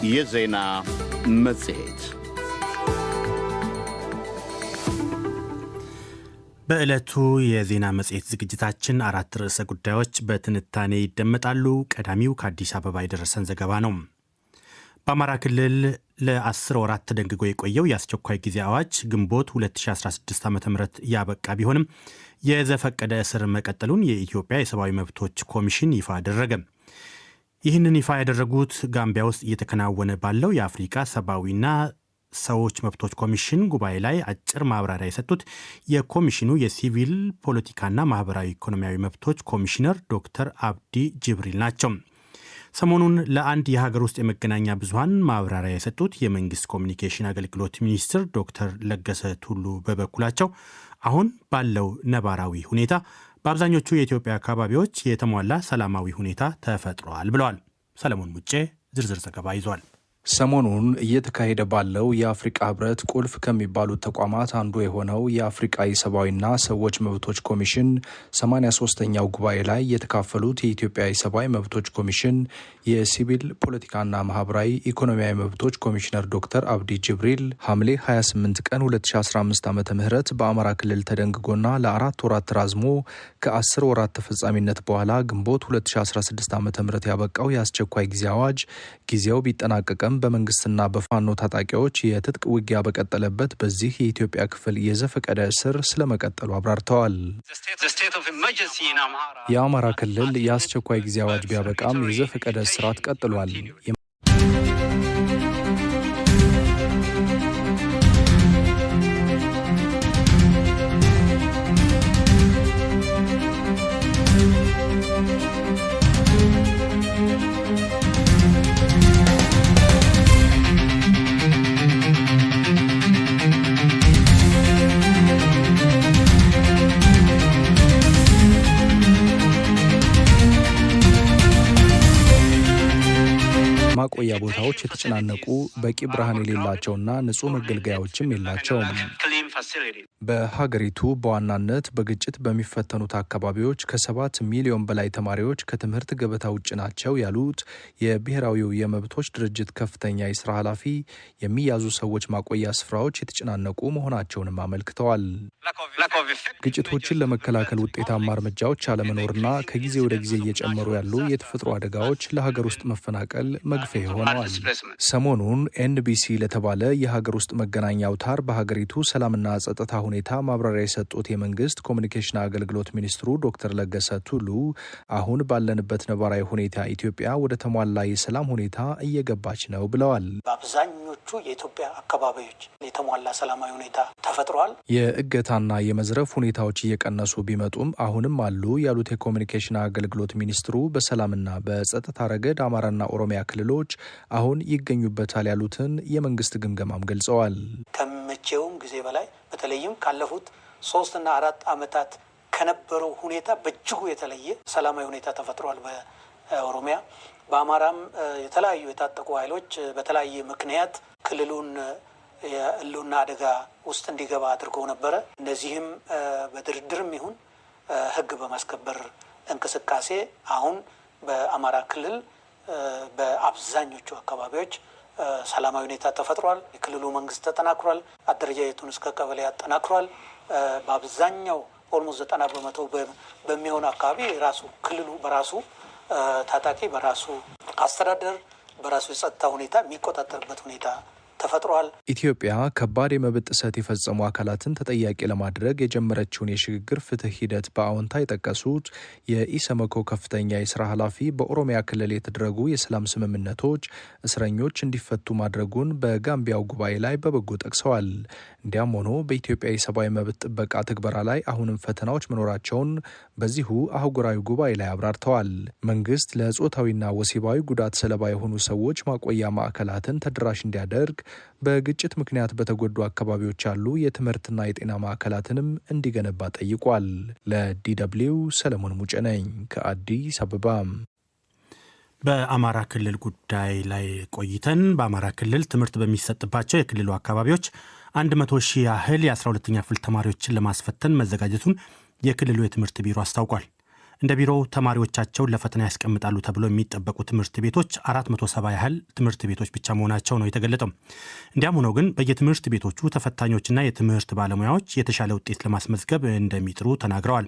የዜና መጽሔት። በዕለቱ የዜና መጽሔት ዝግጅታችን አራት ርዕሰ ጉዳዮች በትንታኔ ይደመጣሉ። ቀዳሚው ከአዲስ አበባ የደረሰን ዘገባ ነው። በአማራ ክልል ለ10 ወራት ተደንግጎ የቆየው የአስቸኳይ ጊዜ አዋጅ ግንቦት 2016 ዓ ም ያበቃ ቢሆንም የዘፈቀደ እስር መቀጠሉን የኢትዮጵያ የሰብአዊ መብቶች ኮሚሽን ይፋ አደረገ። ይህንን ይፋ ያደረጉት ጋምቢያ ውስጥ እየተከናወነ ባለው የአፍሪካ ሰብአዊና ሰዎች መብቶች ኮሚሽን ጉባኤ ላይ አጭር ማብራሪያ የሰጡት የኮሚሽኑ የሲቪል ፖለቲካና ማህበራዊ ኢኮኖሚያዊ መብቶች ኮሚሽነር ዶክተር አብዲ ጅብሪል ናቸው። ሰሞኑን ለአንድ የሀገር ውስጥ የመገናኛ ብዙኃን ማብራሪያ የሰጡት የመንግስት ኮሚኒኬሽን አገልግሎት ሚኒስትር ዶክተር ለገሰ ቱሉ በበኩላቸው አሁን ባለው ነባራዊ ሁኔታ በአብዛኞቹ የኢትዮጵያ አካባቢዎች የተሟላ ሰላማዊ ሁኔታ ተፈጥሯል ብለዋል። ሰለሞን ሙጬ ዝርዝር ዘገባ ይዟል። ሰሞኑን እየተካሄደ ባለው የአፍሪቃ ህብረት ቁልፍ ከሚባሉት ተቋማት አንዱ የሆነው የአፍሪቃ የሰብአዊና ሰዎች መብቶች ኮሚሽን 83ኛው ጉባኤ ላይ የተካፈሉት የኢትዮጵያ የሰብአዊ መብቶች ኮሚሽን የሲቪል ፖለቲካና ማህበራዊ ኢኮኖሚያዊ መብቶች ኮሚሽነር ዶክተር አብዲ ጅብሪል ሐምሌ 28 ቀን 2015 ዓ ም በአማራ ክልል ተደንግጎና ለ4 ወራት ተራዝሞ ከ10 ወራት ተፈጻሚነት በኋላ ግንቦት 2016 ዓ ም ያበቃው የአስቸኳይ ጊዜ አዋጅ ጊዜው ቢጠናቀቅም በመንግስትና በፋኖ ታጣቂዎች የትጥቅ ውጊያ በቀጠለበት በዚህ የኢትዮጵያ ክፍል የዘፈቀደ እስር ስለመቀጠሉ አብራርተዋል። የአማራ ክልል የአስቸኳይ ጊዜ አዋጅ ቢያበቃም የዘፈቀደ እስራት ቀጥሏል። ማቆያ ቦታዎች የተጨናነቁ፣ በቂ ብርሃን የሌላቸውና ንጹህ መገልገያዎችም የላቸውም። Clean facility. በሀገሪቱ በዋናነት በግጭት በሚፈተኑት አካባቢዎች ከ7 ሚሊዮን በላይ ተማሪዎች ከትምህርት ገበታ ውጭ ናቸው ያሉት የብሔራዊው የመብቶች ድርጅት ከፍተኛ የስራ ኃላፊ የሚያዙ ሰዎች ማቆያ ስፍራዎች የተጨናነቁ መሆናቸውንም አመልክተዋል። ግጭቶችን ለመከላከል ውጤታማ እርምጃዎች አለመኖርና ከጊዜ ወደ ጊዜ እየጨመሩ ያሉ የተፈጥሮ አደጋዎች ለሀገር ውስጥ መፈናቀል መግፍኤ ሆነዋል። ሰሞኑን ኤንቢሲ ለተባለ የሀገር ውስጥ መገናኛ አውታር በሀገሪቱ ሰላምና ጸጥታ ሁኔታ ማብራሪያ የሰጡት የመንግስት ኮሚኒኬሽን አገልግሎት ሚኒስትሩ ዶክተር ለገሰ ቱሉ አሁን ባለንበት ነባራዊ ሁኔታ ኢትዮጵያ ወደ ተሟላ የሰላም ሁኔታ እየገባች ነው ብለዋል። በአብዛኞቹ የኢትዮጵያ አካባቢዎች የተሟላ ሰላማዊ ሁኔታ ተፈጥሯል። የእገታና የመዝረፍ ሁኔታዎች እየቀነሱ ቢመጡም አሁንም አሉ ያሉት የኮሚኒኬሽን አገልግሎት ሚኒስትሩ በሰላምና በጸጥታ ረገድ አማራና ኦሮሚያ ክልሎች አሁን ይገኙበታል ያሉትን የመንግስት ግምገማም ገልጸዋል። ከመቼውም ጊዜ በላይ፣ በተለይም ካለፉት 3ና 4 ዓመታት ከነበረው ሁኔታ በእጅጉ የተለየ ሰላማዊ ሁኔታ ተፈጥሯል በኦሮሚያ። በአማራም የተለያዩ የታጠቁ ኃይሎች በተለያየ ምክንያት ክልሉን የህልውና አደጋ ውስጥ እንዲገባ አድርገው ነበረ። እነዚህም በድርድርም ይሁን ሕግ በማስከበር እንቅስቃሴ አሁን በአማራ ክልል በአብዛኞቹ አካባቢዎች ሰላማዊ ሁኔታ ተፈጥሯል። የክልሉ መንግስት ተጠናክሯል። አደረጃጀቱን እስከ ቀበሌ አጠናክሯል። በአብዛኛው almost 90% በሚሆን አካባቢ ራሱ ክልሉ በራሱ ታጣቂ፣ በራሱ አስተዳደር፣ በራሱ የጸጥታ ሁኔታ የሚቆጣጠርበት ሁኔታ ተፈጥሯል። ኢትዮጵያ ከባድ የመብት ጥሰት የፈጸሙ አካላትን ተጠያቂ ለማድረግ የጀመረችውን የሽግግር ፍትህ ሂደት በአዎንታ የጠቀሱት የኢሰመኮ ከፍተኛ የስራ ኃላፊ በኦሮሚያ ክልል የተደረጉ የሰላም ስምምነቶች እስረኞች እንዲፈቱ ማድረጉን በጋምቢያው ጉባኤ ላይ በበጎ ጠቅሰዋል። እንዲያም ሆኖ በኢትዮጵያ የሰብአዊ መብት ጥበቃ ትግበራ ላይ አሁንም ፈተናዎች መኖራቸውን በዚሁ አህጉራዊ ጉባኤ ላይ አብራርተዋል። መንግስት ለጾታዊና ወሲባዊ ጉዳት ሰለባ የሆኑ ሰዎች ማቆያ ማዕከላትን ተደራሽ እንዲያደርግ፣ በግጭት ምክንያት በተጎዱ አካባቢዎች ያሉ የትምህርትና የጤና ማዕከላትንም እንዲገነባ ጠይቋል። ለዲደብሊው ሰለሞን ሙጬ ነኝ ከአዲስ አበባ። በአማራ ክልል ጉዳይ ላይ ቆይተን በአማራ ክልል ትምህርት በሚሰጥባቸው የክልሉ አካባቢዎች 100,000 ያህል የ12ኛ ክፍል ተማሪዎችን ለማስፈተን መዘጋጀቱን የክልሉ የትምህርት ቢሮ አስታውቋል። እንደ ቢሮው ተማሪዎቻቸውን ለፈተና ያስቀምጣሉ ተብሎ የሚጠበቁ ትምህርት ቤቶች 470 ያህል ትምህርት ቤቶች ብቻ መሆናቸው ነው የተገለጠው። እንዲያም ሆኖ ግን በየትምህርት ቤቶቹ ተፈታኞችና የትምህርት ባለሙያዎች የተሻለ ውጤት ለማስመዝገብ እንደሚጥሩ ተናግረዋል።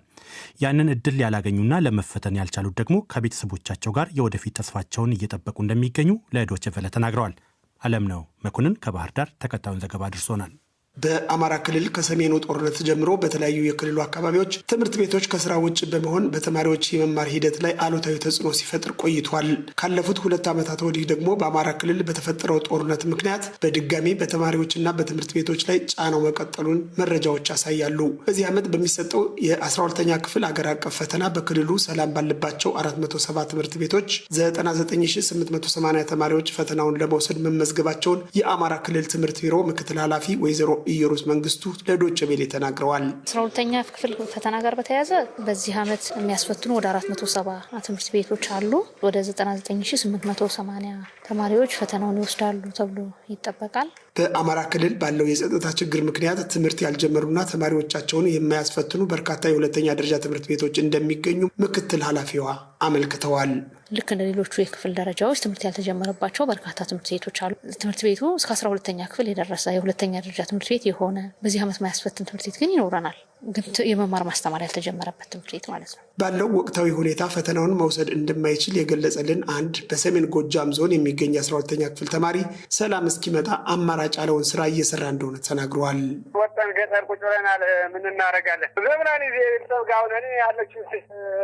ያንን እድል ያላገኙና ለመፈተን ያልቻሉት ደግሞ ከቤተሰቦቻቸው ጋር የወደፊት ተስፋቸውን እየጠበቁ እንደሚገኙ ለዶይቼ ቬለ ተናግረዋል። አለምነው መኮንን ከባህር ዳር ተከታዩን ዘገባ አድርሶናል። በአማራ ክልል ከሰሜኑ ጦርነት ጀምሮ በተለያዩ የክልሉ አካባቢዎች ትምህርት ቤቶች ከስራ ውጭ በመሆን በተማሪዎች የመማር ሂደት ላይ አሉታዊ ተጽዕኖ ሲፈጥር ቆይቷል። ካለፉት 2 ዓመታት ወዲህ ደግሞ በአማራ ክልል በተፈጠረው ጦርነት ምክንያት በድጋሚ በተማሪዎችና በትምህርት ቤቶች ላይ ጫናው መቀጠሉን መረጃዎች ያሳያሉ። በዚህ ዓመት በሚሰጠው የ12ኛ ክፍል አገር አቀፍ ፈተና በክልሉ ሰላም ባለባቸው 470 ትምህርት ቤቶች 99880 ተማሪዎች ፈተናውን ለመውሰድ መመዝገባቸውን የአማራ ክልል ትምህርት ቢሮ ምክትል ኃላፊ ወይዘሮ ኢየሩስ መንግስቱ ለዶይቼ ቬለ ተናግረዋል። 12ኛ ክፍል ፈተና ጋር በተያያዘ በዚህ ዓመት የሚያስፈትኑ ወደ 470 ትምህርት ቤቶች አሉ። ወደ 99,880 ተማሪዎች ፈተናውን ይወስዳሉ ተብሎ ይጠበቃል። በአማራ ክልል ባለው የጸጥታ ችግር ምክንያት ትምህርት ያልጀመሩና ተማሪዎቻቸውን የማያስፈትኑ በርካታ የሁለተኛ ደረጃ ትምህርት ቤቶች እንደሚገኙ ምክትል ኃላፊዋ አመልክተዋል። ልክ እንደ ሌሎቹ የክፍል ደረጃዎች ትምህርት ያልተጀመረባቸው በርካታ ትምህርት ቤቶች አሉ። ትምህርት ቤቱ እስከ 12ኛ ክፍል የደረሰ የሁለተኛ ደረጃ ትምህርት ቤት የሆነ በዚህ ዓመት ማያስፈትን ትምህርት ቤት ግን ይኖረናል። ግን የመማር ማስተማር ያልተጀመረበት ትምህርት ቤት ማለት ነው። ባለው ወቅታዊ ሁኔታ ፈተናውን መውሰድ እንደማይችል የገለጸልን አንድ በሰሜን ጎጃም ዞን የሚገኝ የ12ኛ ክፍል ተማሪ ሰላም እስኪመጣ አማራጭ ያለውን ስራ እየሰራ እንደሆነ ተናግረዋል። ወጠን ገጠር ቁጭ ብለናል። ምን እናደርጋለን? ዘምናን ቤተሰብ ጋር ሆነን ያለችው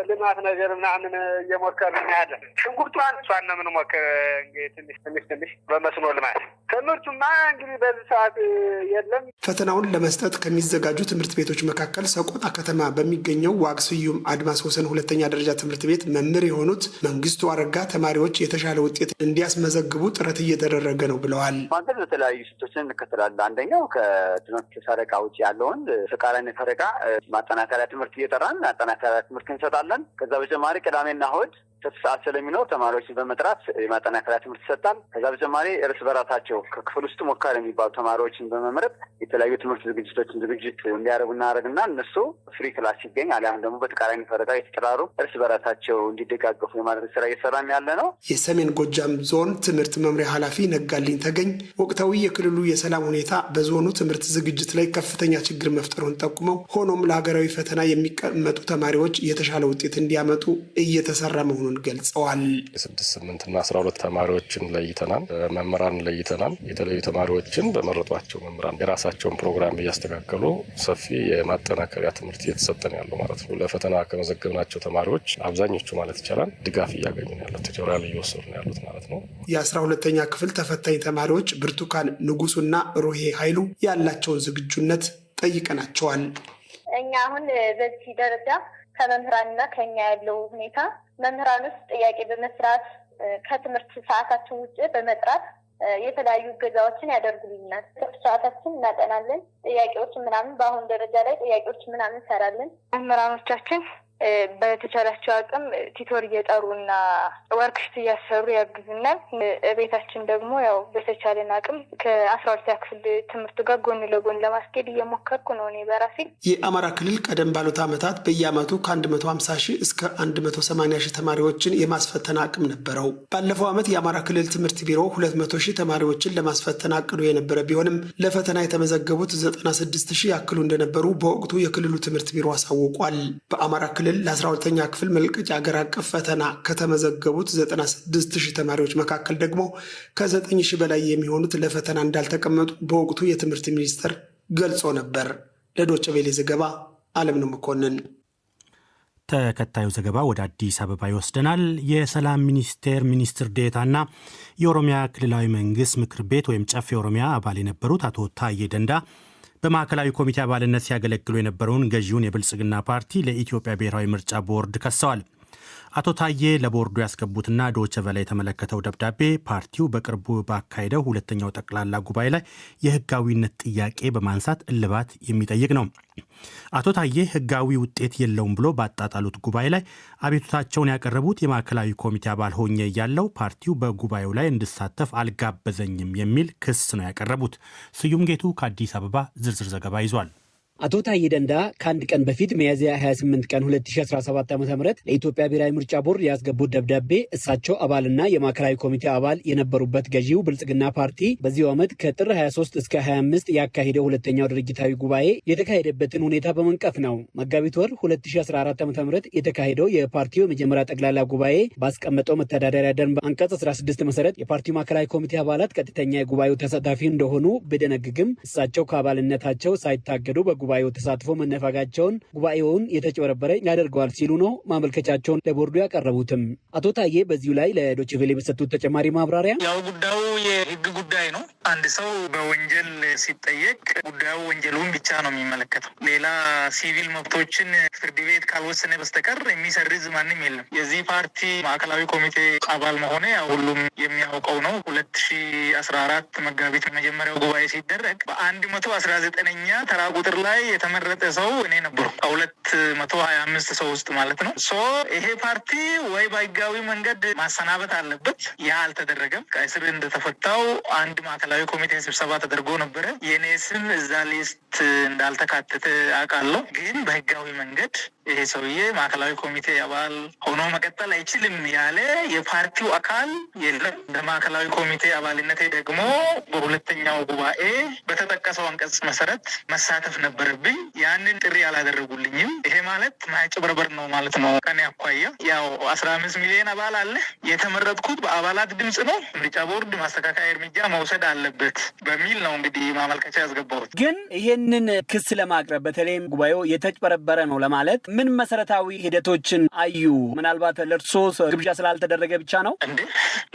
ልማት ነገር ምናምን እየሞከርን ያለ ሽንኩርቷን እሷን ነው የምንሞክር። እንግዲህ ትንሽ ትንሽ ትንሽ በመስኖ ልማት። ትምህርቱማ እንግዲህ በዚህ ሰዓት የለም። ፈተናውን ለመስጠት ከሚዘጋጁ ትምህርት ቤቶች መካከል ሰቆጣ ከተማ በሚገኘው ዋግ ስዩም አድማስ ወሰን ሁለተኛ ደረጃ ትምህርት ቤት መምህር የሆኑት መንግስቱ አረጋ ተማሪዎች የተሻለ ውጤት እንዲያስመዘግቡ ጥረት እየተደረገ ነው ብለዋል። ማለት የተለያዩ ስልቶችን እንከተላለን። አንደኛው ከትምህርት ፈረቃ ውጭ ያለውን ተቃራኒ ፈረቃ ማጠናከሪያ ትምህርት እየጠራን ማጠናከሪያ ትምህርት እንሰጣለን። ከዛ በተጨማሪ ቅዳሜና እሑድ ትርፍ ሰዓት ስለሚኖር ተማሪዎችን በመጥራት የማጠናከሪያ ትምህርት ይሰጣል። ከዛ በተጨማሪ እርስ በራሳቸው ከክፍል ውስጥ ሞካሪ የሚባሉ ተማሪዎችን በመምረጥ የተለያዩ ትምህርት ዝግጅቶችን ዝግጅት እንዲያደርጉ እናደርግና እነሱ free class ሲገኝ አሊያም ደግሞ በተቃራኒ ፈረቃ የተጠራሩ እርስ በራሳቸው እንዲደጋገፉ የማድረግ ስራ እየሰራን ያለ ነው። የሰሜን ጎጃም ዞን ትምህርት መምሪያ ኃላፊ ነጋልኝ ተገኝ ወቅታዊ የክልሉ የሰላም ሁኔታ በዞኑ ትምህርት ዝግጅት ላይ ከፍተኛ ችግር መፍጠሩን ጠቁመው፣ ሆኖም ለሀገራዊ ፈተና የሚቀመጡ ተማሪዎች የተሻለ ውጤት እንዲያመጡ እየተሰራ መሆኑን ገልጸዋል። የስድስት፣ ስምንትና 12 ተማሪዎችን ለይተናል። መምህራን ለይተናል። የተለዩ ተማሪዎችን በመረጧቸው መምህራን የራሳቸውን ፕሮግራም እያስተካከሉ ሰፊ የማጠናከሪያ ትምህርት እየተሰጠን ያለው ማለት ነው። ለፈተና ከመዘገብናቸው ተማሪዎች አብዛኞቹ ማለት ይቻላል ድጋፍ እያገኙ ነው ያሉት፣ tutorial እየወሰዱ ነው ያሉት ማለት ነው። የ12ኛ ክፍል ተፈታኝ ተማሪዎች ብርቱካን ንጉሱና ሮሄ ኃይሉ ያላቸውን ዝግጁነት ጠይቀናቸዋል። እኛ አሁን በዚህ ደረጃ ከመምህራንና ከኛ ያለው ሁኔታ መምህራን ውስጥ ጥያቄ በመስራት፣ ከትምህርት ሰዓታችን ውጭ በመጥራት የተለያዩ እገዛዎችን ያደርጉልናል። ትርፍ ሰዓታችን እናጠናለን። ጥያቄዎችን ምናምን በአሁን ደረጃ ላይ ጥያቄዎችን ምናምን እንሰራለን። መምህራኖቻችን በተቻላቸው አቅም tutor እየጠሩ እና worksheet እያሰሩ ያግዙናል። ቤታችን ደግሞ ያው በተቻለን አቅም ከ12ኛ ክፍል ትምህርት ጋር ጎን ለጎን ለማስኬድ እየሞከርኩ ነው እኔ በራሴ። የአማራ ክልል ቀደም ባሉት ዓመታት በየዓመቱ ከ150 ሺህ እስከ 180 ሺህ ተማሪዎችን የማስፈተን አቅም ነበረው። ባለፈው ዓመት የአማራ ክልል ትምህርት ቢሮ 200 ሺህ ተማሪዎችን ለማስፈተን አቅዶ የነበረ ቢሆንም ለፈተና የተመዘገቡት 96 ሺህ ያክሉ እንደነበሩ በወቅቱ የክልሉ ትምህርት ቢሮ አሳውቋል። በአማራ ክልል ለ12ኛ ክፍል መልቀቂያ አገር አቀፍ ፈተና ከተመዘገቡት 96 ሺህ ተማሪዎች መካከል ደግሞ ከ9 ሺህ በላይ የሚሆኑት ለፈተና እንዳልተቀመጡ በወቅቱ የትምህርት ሚኒስቴር ገልጾ ነበር። ለዶይቼ ቬለ ዘገባ አለምነው መኮንን። ተከታዩ ዘገባ ወደ አዲስ አበባ ይወስደናል። የሰላም ሚኒስቴር ሚኒስትር ዴኤታና የኦሮሚያ ክልላዊ መንግስት ምክር ቤት ወይም ጨፌ ኦሮሚያ አባል የነበሩት አቶ ታዬ ደንዳ በማዕከላዊ ኮሚቴ አባልነት ሲያገለግሉ የነበረውን ገዢውን የብልጽግና ፓርቲ ለኢትዮጵያ ብሔራዊ ምርጫ ቦርድ ከሰዋል። አቶ ታዬ ለቦርዱ ያስገቡትና ዶይቼ ቬለ የተመለከተው ደብዳቤ ፓርቲው በቅርቡ ባካሄደው ሁለተኛው ጠቅላላ ጉባኤ ላይ የህጋዊነት ጥያቄ በማንሳት እልባት የሚጠይቅ ነው። አቶ ታዬ ህጋዊ ውጤት የለውም ብሎ ባጣጣሉት ጉባኤ ላይ አቤቱታቸውን ያቀረቡት የማዕከላዊ ኮሚቴ አባል ሆኜ እያለሁ ፓርቲው በጉባኤው ላይ እንድሳተፍ አልጋበዘኝም የሚል ክስ ነው ያቀረቡት። ስዩም ጌቱ ከአዲስ አበባ ዝርዝር ዘገባ ይዟል። አቶ ታዬ ደንዳ ከአንድ ቀን በፊት ሚያዝያ 28 ቀን 2017 ዓ ም ለኢትዮጵያ ብሔራዊ ምርጫ ቦርድ ያስገቡት ደብዳቤ እሳቸው አባልና የማዕከላዊ ኮሚቴ አባል የነበሩበት ገዢው ብልጽግና ፓርቲ በዚሁ ዓመት ከጥር 23 እስከ 25 ያካሄደው ሁለተኛው ድርጅታዊ ጉባኤ የተካሄደበትን ሁኔታ በመንቀፍ ነው። መጋቢት ወር 2014 ዓ ም የተካሄደው የፓርቲው የመጀመሪያ ጠቅላላ ጉባኤ ባስቀመጠው መተዳደሪያ ደንብ አንቀጽ 16 መሰረት የፓርቲው ማዕከላዊ ኮሚቴ አባላት ቀጥተኛ የጉባኤው ተሳታፊ እንደሆኑ ቢደነግግም እሳቸው ከአባልነታቸው ሳይታገዱ በጉባኤው ተሳትፎ መነፈጋቸውን ጉባኤውን የተጭበረበረ ያደርገዋል ሲሉ ነው ማመልከቻቸውን ለቦርዱ ያቀረቡትም። አቶ ታዬ በዚሁ ላይ ለዶችቬሌ በሰጡት ተጨማሪ ማብራሪያ ያው ጉዳዩ የሕግ ጉዳይ ነው። አንድ ሰው በወንጀል ሲጠየቅ ጉዳዩ ወንጀሉን ብቻ ነው የሚመለከተው። ሌላ ሲቪል መብቶችን ፍርድ ቤት ካልወሰነ በስተቀር የሚሰርዝ ማንም የለም። የዚህ ፓርቲ ማዕከላዊ ኮሚቴ አባል መሆኔ ያው ሁሉም የሚያውቀው ነው። 2014 መጋቢት መጀመሪያው ጉባኤ ሲደረግ በ119ኛ ተራ ቁጥር ላይ የተመረጠ ሰው እኔ ነበርኩ። ከ225 ሰው ውስጥ ማለት ነው። So ይሄ ፓርቲ ወይ በህጋዊ መንገድ ማሰናበት አለበት። ያ አልተደረገም። ከእስር እንደተፈታው አንድ ማዕከላዊ ኮሚቴ ስብሰባ ተደርጎ ነበረ። የእኔ ስም እዛ list እንዳልተካተተ አውቃለሁ። ግን በህጋዊ መንገድ ይሄ ሰውዬ ማዕከላዊ ኮሚቴ አባል ሆኖ መቀጠል አይችልም ያለ የፓርቲው አካል የለም። በማዕከላዊ ኮሚቴ አባልነቴ ደግሞ በሁለተኛው ጉባኤ በተጠቀሰው አንቀጽ መሰረት መሳተፍ ነበረብኝ። ያንን ጥሪ አላደረጉልኝም። ይሄ ማለት ማጭበርበር ነው ማለት ነው። ከኔ አኳያ ያው 15 ሚሊዮን አባል አለ። የተመረጥኩት በአባላት ድምፅ ነው። ምርጫ ቦርድ ማስተካከያ እርምጃ መውሰድ አለበት በሚል ነው እንግዲህ ማመልከቻ ያስገባሁት። ግን ይሄንን ክስ ለማቅረብ በተለይም ጉባኤው የተጭበረበረ ነው ለማለት ምን መሰረታዊ ሂደቶችን አዩ? ምናልባት ለእርሶ ግብዣ ስላልተደረገ ብቻ ነው እንዴ?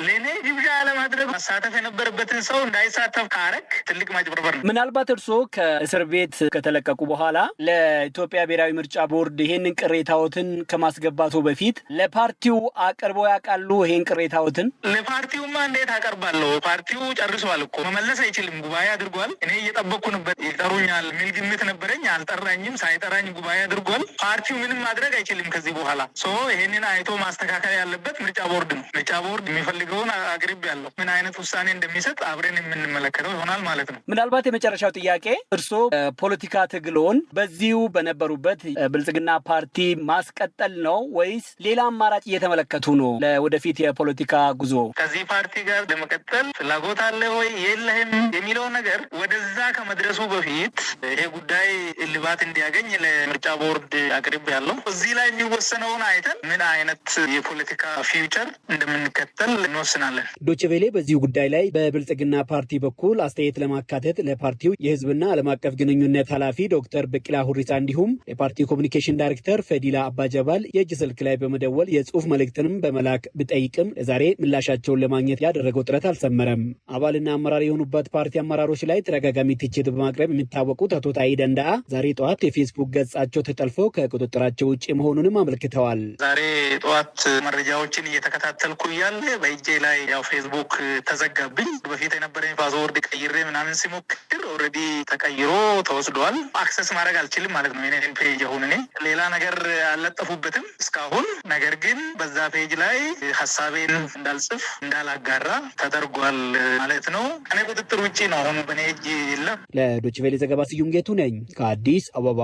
ለእኔ ግብዣ አለማድረግ መሳተፍ የነበረበትን ሰው እንዳይሳተፍ ካረግ ትልቅ ማጭበርበር ነው። ምናልባት እርሶ ከእስር ቤት ከተለቀቁ በኋላ ለኢትዮጵያ ብሔራዊ ምርጫ ቦርድ ይሄንን ቅሬታዎትን ከማስገባቱ በፊት ለፓርቲው አቅርበው ያውቃሉ? ይሄን ቅሬታዎትን ለፓርቲውማ እንዴት አቀርባለሁ? ፓርቲው ጨርሷል እኮ መመለስ አይችልም። ጉባኤ አድርጓል። እኔ እየጠበቅኩ ነበር። ይጠሩኛል የሚል ግምት ነበረኝ። አልጠራኝም። ሳይጠራኝ ጉባኤ አድርጓል። ፓርቲው ምንም ማድረግ አይችልም ከዚህ በኋላ። So ይሄንን አይቶ ማስተካከል ያለበት ምርጫ ቦርድ ነው። ምርጫ ቦርድ የሚፈልገውን አቅርብ ያለው ምን አይነት ውሳኔ እንደሚሰጥ አብረን የምንመለከተው ይሆናል ማለት ነው። ምናልባት የመጨረሻው ጥያቄ እርስዎ ፖለቲካ ትግሎን በዚሁ በነበሩበት ብልጽግና ፓርቲ ማስቀጠል ነው ወይስ ሌላ አማራጭ እየተመለከቱ ነው ለወደፊት የፖለቲካ ጉዞ? ከዚህ ፓርቲ ጋር ለመቀጠል ፍላጎት አለ ወይ የለህም የሚለው ነገር ወደዛ ከመድረሱ በፊት ይሄ ጉዳይ እልባት እንዲያገኝ ለምርጫ ቦርድ አቅርብ ያለው እዚህ ላይ የሚወሰነውን አይተን ምን አይነት የፖለቲካ future እንደምንከተል እንወስናለን። ዶችቬሌ በዚሁ ጉዳይ ላይ በብልጽግና ፓርቲ በኩል አስተያየት ለማካተት ለፓርቲው የሕዝብና ዓለም አቀፍ ግንኙነት ኃላፊ ዶክተር ቢቂላ ሁሪሳ እንዲሁም የፓርቲው ኮሚኒኬሽን ዳይሬክተር ፈዲላ አባጀባል የእጅ ስልክ ላይ በመደወል የጽሁፍ መልእክትንም በመላክ ብጠይቅም ለዛሬ ምላሻቸውን ለማግኘት ያደረገው ጥረት አልሰመረም። አባልና አመራር የሆኑበት ፓርቲ አመራሮች ላይ ተደጋጋሚ ትችት በማቅረብ የሚታወቁት አቶ ታዬ ደንደአ ዛሬ ጠዋት የፌስቡክ ገጻቸው ተጠልፎ ከቁጥጥራቸው ውጭ መሆኑንም አመልክተዋል። ዛሬ ጠዋት መረጃዎችን እየተከታተልኩ እያለ በእጄ ላይ ያው ፌስቡክ ተዘጋብኝ። በፊት የነበረኝ password ቀይሬ ምናምን ሲሞክር already ተቀይሮ ተወስዷል። Access ማድረግ አልችልም ማለት ነው የኔን page። አሁን እኔ ሌላ ነገር አልለጠፉበትም እስካሁን። ነገር ግን በዛ page ላይ ሀሳቤን እንዳልጽፍ እንዳላጋራ ተደርጓል ማለት ነው። እኔ ቁጥጥር ውጭ ነው አሁን፣ በእኔ እጅ የለም። ለዶችቬሌ ዘገባ ስዩም ጌቱ ነኝ ከአዲስ አበባ።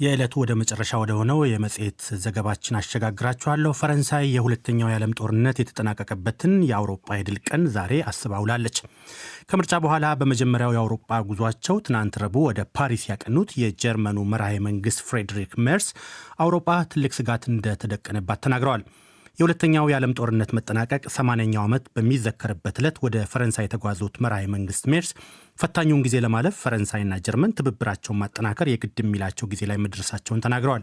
የዕለቱ ወደ መጨረሻ ወደ ሆነው የመጽሔት ዘገባችን አሸጋግራችኋለሁ። ፈረንሳይ የሁለተኛው የዓለም ጦርነት የተጠናቀቀበትን የአውሮፓ የድል ቀን ዛሬ አስባ ውላለች። ከምርጫ በኋላ በመጀመሪያው የአውሮፓ ጉዟቸው ትናንት ረቡዕ ወደ ፓሪስ ያቀኑት የጀርመኑ መራሄ መንግስት ፍሬድሪክ ሜርስ አውሮፓ ትልቅ ስጋት እንደተደቀነባት ተናግረዋል። የሁለተኛው የዓለም ጦርነት መጠናቀቅ 80ኛው ዓመት በሚዘከርበት ዕለት ወደ ፈረንሳይ የተጓዙት መራሄ መንግስት ሜርስ ፈታኙን ጊዜ ለማለፍ ፈረንሳይና ጀርመን ትብብራቸውን ማጠናከር የግድ የሚላቸው ጊዜ ላይ መድረሳቸውን ተናግረዋል።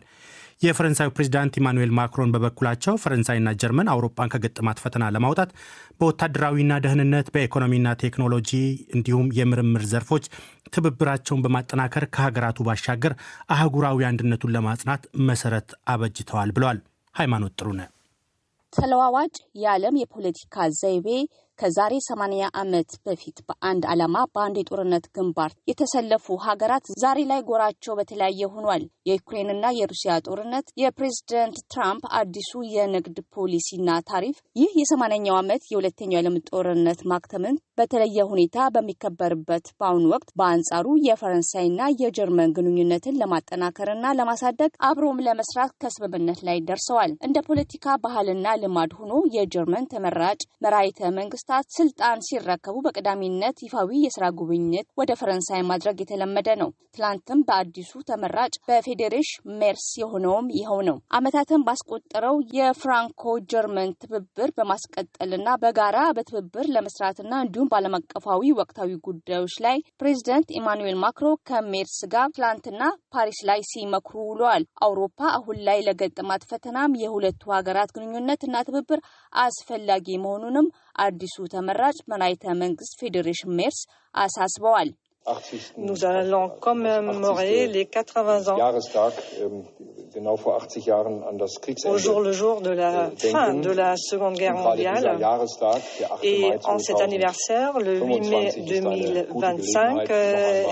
የፈረንሳዩ ፕሬዚዳንት ኢማኑኤል ማክሮን በበኩላቸው ፈረንሳይና ጀርመን አውሮፓን ከገጠማት ፈተና ለማውጣት በወታደራዊና ደህንነት፣ በኢኮኖሚና ቴክኖሎጂ እንዲሁም የምርምር ዘርፎች ትብብራቸውን በማጠናከር ከሀገራቱ ባሻገር አህጉራዊ አንድነቱን ለማጽናት መሰረት አበጅተዋል ብለዋል። ሃይማኖት ጥሩነህ። ተለዋዋጭ የዓለም የፖለቲካ ዘይቤ ከዛሬ 80 ዓመት በፊት በአንድ ዓላማ በአንድ የጦርነት ግንባር የተሰለፉ ሀገራት ዛሬ ላይ ጎራቸው በተለያየ ሆኗል። የዩክሬንና የሩሲያ ጦርነት፣ የፕሬዝደንት ትራምፕ አዲሱ የንግድ ፖሊሲና ታሪፍ፣ ይህ የ80ኛው ዓመት የሁለተኛው የዓለም ጦርነት ማክተምን በተለየ ሁኔታ በሚከበርበት በአሁኑ ወቅት በአንጻሩ የፈረንሳይና የጀርመን ግንኙነትን ለማጠናከርና ለማሳደግ አብሮም ለመስራት ከስምምነት ላይ ደርሰዋል። እንደ ፖለቲካ ባህልና ልማድ ሆኖ የጀርመን ተመራጭ መራሒተ መንግስታት ስልጣን ሲረከቡ በቀዳሚነት ይፋዊ የስራ ጉብኝት ወደ ፈረንሳይ ማድረግ የተለመደ ነው። ትላንትም በአዲሱ ተመራጭ በፌዴሪሽ ሜርስ የሆነውም ይኸው ነው። ዓመታትን ባስቆጠረው የፍራንኮ ጀርመን ትብብር በማስቀጠልና በጋራ በትብብር ለመስራትና እንዲሁም በዓለም አቀፋዊ ወቅታዊ ጉዳዮች ላይ ፕሬዚደንት ኢማኑኤል ማክሮ ከሜርስ ጋር ትላንትና ፓሪስ ላይ ሲመክሩ ውለዋል። አውሮፓ አሁን ላይ ለገጠማት ፈተናም የሁለቱ ሀገራት ግንኙነት እና ትብብር አስፈላጊ መሆኑንም አዲሱ ተመራጭ መራሒተ መንግስት ፌዴሪሽ ሜርስ አሳስበዋል። Nous allons commémorer les 80 ans au jour le jour de la fin de la Seconde Guerre mondiale. Et en cet anniversaire, le 8 mai 2025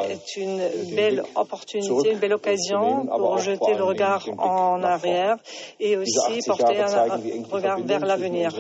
est une belle opportunité, une belle occasion pour jeter le regard en arrière et aussi porter un regard vers l'avenir.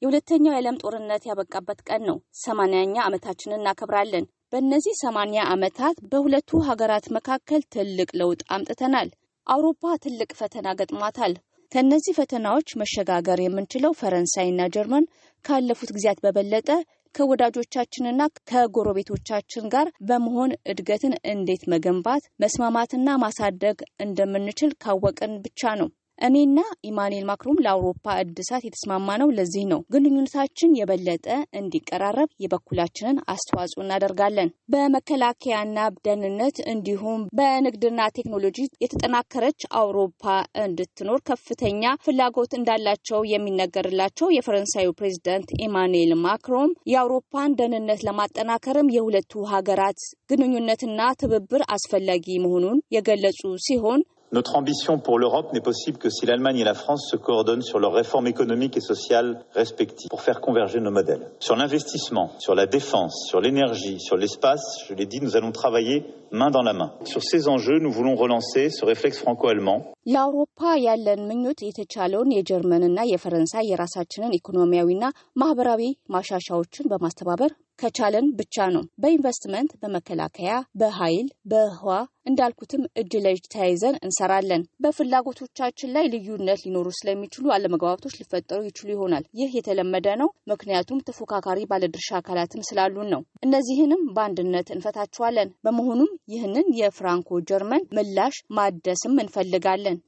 የሁለተኛው የዓለም ጦርነት ያበቃበት ቀን ነው። 80ኛ ዓመታችንን እናከብራለን። በእነዚህ 80 ዓመታት በሁለቱ ሀገራት መካከል ትልቅ ለውጥ አምጥተናል። አውሮፓ ትልቅ ፈተና ገጥሟታል። ከእነዚህ ፈተናዎች መሸጋገር የምንችለው ፈረንሳይና ጀርመን ካለፉት ጊዜያት በበለጠ ከወዳጆቻችንና ከጎረቤቶቻችን ጋር በመሆን እድገትን እንዴት መገንባት፣ መስማማትና ማሳደግ እንደምንችል ካወቅን ብቻ ነው። እኔና ኢማኑኤል ማክሮን ለአውሮፓ እድሳት የተስማማ ነው። ለዚህ ነው ግንኙነታችን የበለጠ እንዲቀራረብ የበኩላችንን አስተዋጽኦ እናደርጋለን። በመከላከያና ደህንነት እንዲሁም በንግድና ቴክኖሎጂ የተጠናከረች አውሮፓ እንድትኖር ከፍተኛ ፍላጎት እንዳላቸው የሚነገርላቸው የፈረንሳዩ ፕሬዚዳንት ኢማኑኤል ማክሮን የአውሮፓን ደህንነት ለማጠናከርም የሁለቱ ሀገራት ግንኙነትና ትብብር አስፈላጊ መሆኑን የገለጹ ሲሆን፣ Notre ambition pour l'Europe n'est possible que si l'Allemagne et la France se coordonnent sur leurs réformes économiques et sociales respectives pour faire converger nos modèles. Sur l'investissement, sur la défense, sur l'énergie, sur l'espace, je l'ai dit, nous allons travailler main dans la main. Sur ces enjeux, nous voulons relancer ce réflexe franco-allemand. ለአውሮፓ ያለን ምኞት የተቻለውን የጀርመንና የፈረንሳይ የራሳችንን ኢኮኖሚያዊና ማህበራዊ ማሻሻያዎችን በማስተባበር ከቻለን ብቻ ነው። በኢንቨስትመንት፣ በመከላከያ፣ በኃይል፣ በህዋ እንዳልኩትም እጅ ለእጅ ተያይዘን እንሰራለን። በፍላጎቶቻችን ላይ ልዩነት ሊኖሩ ስለሚችሉ አለመግባባቶች ሊፈጠሩ ይችሉ ይሆናል። ይህ የተለመደ ነው። ምክንያቱም ተፎካካሪ ባለድርሻ አካላትም ስላሉን ነው። እነዚህንም በአንድነት እንፈታቸዋለን። በመሆኑም ይህንን የፍራንኮ ጀርመን ምላሽ ማደስም እንፈልጋለን።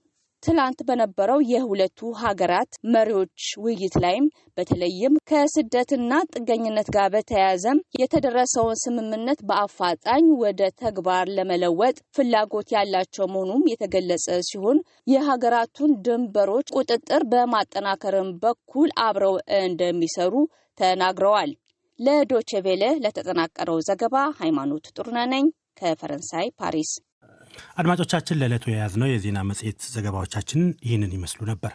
ትላንት በነበረው የሁለቱ ሀገራት መሪዎች ውይይት ላይም በተለይም ከስደትና ጥገኝነት ጋር በተያያዘም የተደረሰውን ስምምነት በአፋጣኝ ወደ ተግባር ለመለወጥ ፍላጎት ያላቸው መሆኑም የተገለጸ ሲሆን፣ የሀገራቱን ድንበሮች ቁጥጥር በማጠናከርም በኩል አብረው እንደሚሰሩ ተናግረዋል። ለዶቼ ቬለ ለተጠናቀረው ዘገባ ሃይማኖት ጥሩነህ ነኝ ከፈረንሳይ ፓሪስ። አድማጮቻችን፣ ለዕለቱ የያዝነው የዜና መጽሔት ዘገባዎቻችን ይህንን ይመስሉ ነበር።